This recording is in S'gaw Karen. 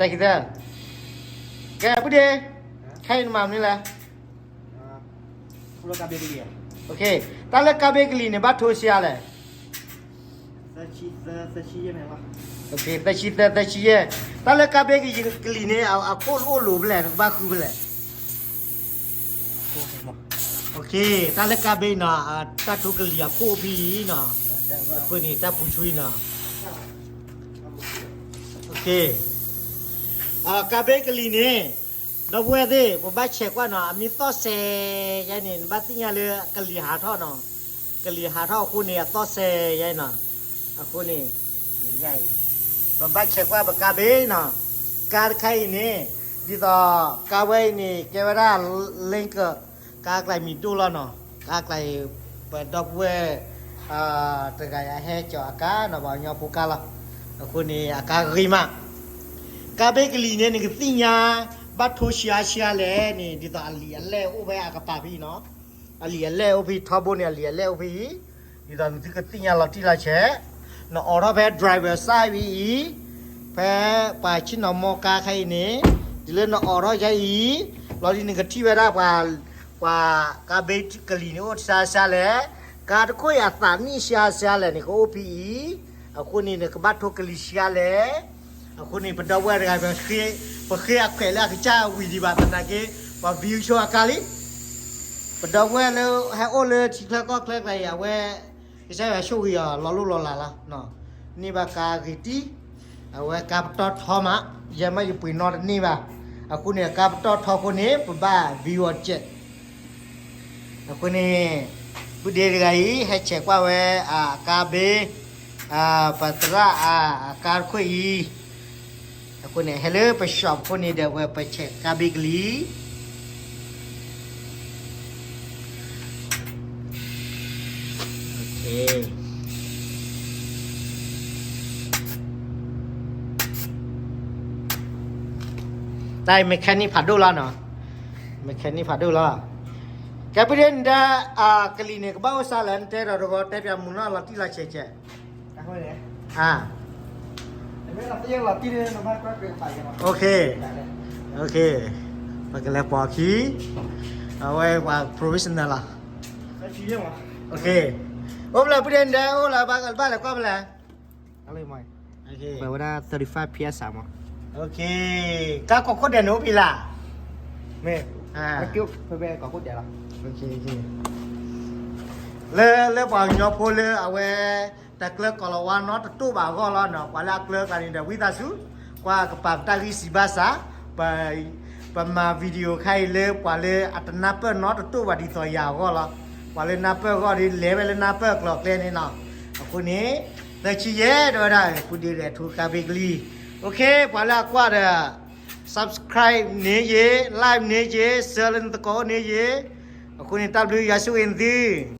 တၢ်ခံသၢ, ကဲ ပုၢ်ဒ့, ခဲအံၤနမၤမနုၤလဲၣ်. တၢ်လၢကါဘ့ကလံၤန့ၣ် ဘၣ်ထိဆံးအါလဲၣ်. သၢဆံသၢ သၢဆံယဲၢ်, တၢ်လၢကါဘ့ကလံၤန့ၣ် အခိၣ်အိၣ်လိာ်ဖဲလဲၣ် နကဘၣ်ဃုဖဲလဲၣ်. တၢ်လၢကါဘ့နီၤ တၢ်ထိကလံၤအခိၣ်အိၣ်ဖဲအံၤနီၤ, အဃိန့ၣ် တၢ်ပူၤဆှံနီၤ. ကါဘ့ကလံၤန့ၣ် ဒီပုၢ်ဝဲၢ်သ့ၣ် ပဘၣ်ဆဲးကွၢ်နီၤ အမ့ၢ်သီၣ်စဲးယဲန့ၣ် နဘၣ်သ့ၣ်ညါလၢကလံၤဟးထီၣ်နီၤ. ကလံၤဟးထီၣ်အဃိန့ၣ် အသီၣ်စဲးယဲနီၤ. အဃိန့ၣ် ပဘၣ်ဆဲးကွၢ်ပကါဘ့နီၤ. ကါတခါအံၤန့ၣ် ဒ်သိးကါဝဲအံၤန့ၣ် ကဲဝဲဒၣ် လ့ကၢၢ် ကါကျဲမံၤဒိၣ်လီၤနီၤ. ကါကျဲအံၤ ပဒီပုၢ်ဝဲၢ် တဂၤယဟဲကၠီၤအကါနီၤ ပှၤကညီဖိကါလီၤ. အဃိန့ၣ် အကါဂ့ၤမး. ကါဘ့ကလံၤန့ၣ် နကသ့ၣ်ညါ ဘၣ်ထိဆံးအါဆံးအါလဲၣ်န့ၣ် ဒ်သိးအလံာ်အလဲၢ်အိၣ်ဖဲအကပၤဖဲအံၤနီၤ. အလံာ်အလဲၢ်အိၣ်ဖဲထီဘိန့ၣ် အလံာ်အလဲၢ်အိၣ်ဖဲအံၤ, ဒ်သိးနသုကသ့ၣ်ညါလီၤတံၢ်လီၤဆဲး. နအိးထီၣ်ဖဲ driver side ဖဲအံၤ, ဖဲပှၤဆ့ၣ်နီၤမီကါခဲအံၤန့ၣ်, တုၤလၢနအိးထီၣ်ယဲအံၤ, လီၤဒ်နကထံၣ်ဝဲဒၣ်ပှၤ ပှၤကါဘ့ကလံၤန့ၣ်အိၣ်ဆံးအါဆံးအါလဲၣ်, ကါတခိၣ်အံၤအသးနံၣ်ဆံးအါဆံးအါလဲၣ်န့ၣ် ကအိၣ်ဖဲအံၤ, အဃိန့ၣ် နကဘၣ်ထိကလံၤဆံးအါလဲၣ်. အဃိန့ၣ် ပဒီပုၢ်ဝဲၢ်တဂၤ ပဃ့အခွဲးလၢအကစၢ်ဝံၤဒံးဘၣ်သနာ်က့ ပှၤ view ဆိအကါလံ. ပဒီပုၢ်ဝဲၢ်လၢဟဲအိၣ်လၢထံချၢကီၢ်ချၢကျါအံၤ အဝဲ ကစၢ်ယွၤဆိၣ်ဂ့ၤအီၤလီၤလိၢ်လီၤလးလီၤ. န့ၢ်ဘၣ်ကါဂ့ၤတံၢ်, အဝဲကါပတီၢ်ထီမး, ယဲမ့ၢ်ယပှ့ၤနီတန့ၢ်ဘၣ်. အဃိန့ၣ် ကါပတီၢ်ထီအဃိန့ၣ် ပဘၣ် view အီၤစဲး အဃိန့ၣ် ပုၢ်ဒ့တဂၤအံၤ ဟဲဆဲးကွၢ်ဝဲ အကါဘ့ ပသရၣ်အကါတခိၣ်အံၤ, အဃိန့ၣ် ဟဲလၢပ shop အဃိန့ၣ်ဒီး ဝဲပဆဲးကါဘ့ကလံၤ တၢ်အံၤ mechanic ဖးဒိၣ်လီၤနီၤ, mechanic ဖးဒိၣ်လီၤ. ကဲ ပုၢ်ဒ့ နတဲ ကလံၤန့ၣ် ကဘၣ်အိၣ်စါလၢ နတဲဒီးတဂီၤ တဲပၠးမုာ်နီၤ လီၤတံၢ်လီၤဆဲးဆဲး ပကလဲၤပိာ်ခံ, အဝဲပှၤ professional လီၤ. အိၣ်ဖျဲၣ် ပုၢ်ဒ့ နတဲအိၣ်လၢဘၣ်လဲၤကွၢ်ဖဲလဲၣ်. ဝဲဒၣ် thirty five P S မး. ကါကိးခိၣ်ဒဲးန့ၣ်အိၣ်ဖဲလဲၣ်. မ့ၢ် ကိးခိၣ်ဒဲးလီၤ. လၢ လၢပှၤကညီဖိလၢအဝဲ တကျၢၤကိၤလၤဝါနီတတိၢ်ဘၣ်အဂီၢ်လီၤနီၤ, ပှၤလၢအကျၢၤကျါန့ၣ်ဒီး ဝံသးစူၤ ကွၢ်ကပၤပတၢ်ဂံၢ်စၢ်ဘါစၢ်, ပ ပမၤ video ခဲအံၤလၢပှၤလၢအတနၢ်ပၢၢ်နီတတိၢ်ဘၣ်ဒ်သိးယၤအဂီၢ်လီၤ. ပှၤလၢနၢ်ပၢၢ်အဂီၢ်ဒီး လဲၤဝဲလၢနၢ်ပၢၢ်အကျိၤအကျဲန့ၣ်လီၤ. အဃိန့ၣ် သၢဆံယဲၢ် တဲဝဲဒၣ် ပုၢ်ဒ့ ရဲၣ်ထူ ကါဘ့ကလံၤ. ပှၤလၢအကွၢ်ဒီး subscribe န့ၢ်ယ့ၤ, like န့ၢ်ယ့ၤ, share လၢနသကိးန့ၢ်ယ့ၤ. အဃိန့ၣ် တၢ်ဘျုး ယွၤဆိၣ်ဂ့ၤနသု